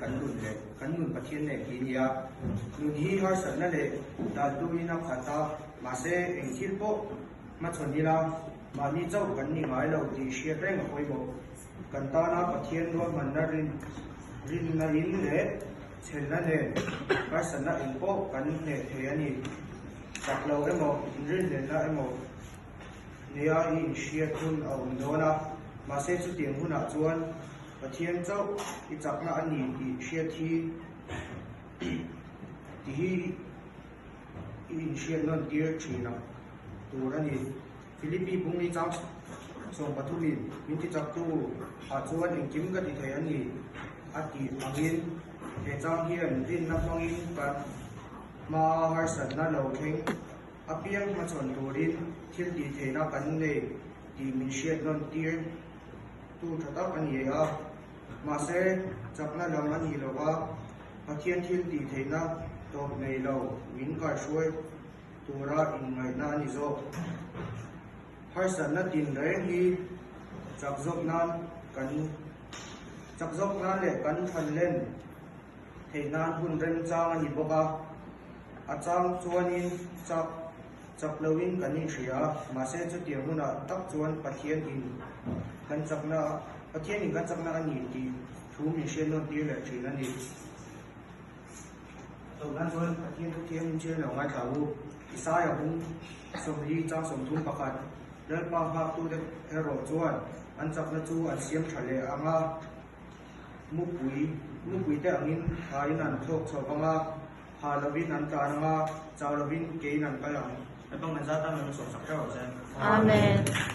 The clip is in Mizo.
kan nun leh kan nun Pathian nen tih a ni a. Nun hi harsatna leh daltuin a khat a, mahse eng thil pawh hmachhawn ila mahni chauh kan ni ngai lo tih hriat reng a pawimawh. Kan tana Pathian ruahmanna rin rinna in leh chhelna nen harsatna eng pawh kan hneh thei a ni. Chak lo emaw, inrinhlelhna emaw nia i inhriat hun a awm dawn a, mahse chutiang hunah chuan Pathian chauh i chakna a ni tih hriat hi tih hi i inhriat nawn tir thin ang tur a ni. Philippi Bungli chang sawmpathumin min ti chaktu ah chuan engkim ka ti thei a ni a tih angin he chang hian rinna hmangin kan hmaa harsatna lo thleng apiang hmachhawn turin thil tih theihna kan nei tih min hriat nawn tir tu tha tak a ni a. Mahse, chakna lam a nih lova Pathian thil tih theihna tawp nei lo min kaihruai tura inngaihna a ni zawk. Harsatna tin reng hi chak zawk nan kan chak zawk nan leh kan thanlen theih nan hun remchang a ni bawk a. A chang chuanin chak chak loin kan inhria a, mahse chutiang hunah tak chuan Pathian in kan chakna Pathian in kan chakna a ni tih thu min hriat nawn tir leh thin a ni. Tawhnan chuan Pathian thu thiam in thil lo ngaithla u. Isaia bung 40 chang 31, Lalpa nghaktute erawh chuan an chakna chu an siam tha leh ang a, mupui mupuite angin thain an thawk chho vang a, ha lovin an tlan ang a, chau lovin kein an kal ang. Lalpa ngan zat a, min sawmsak ṭeuh ang che. Amen.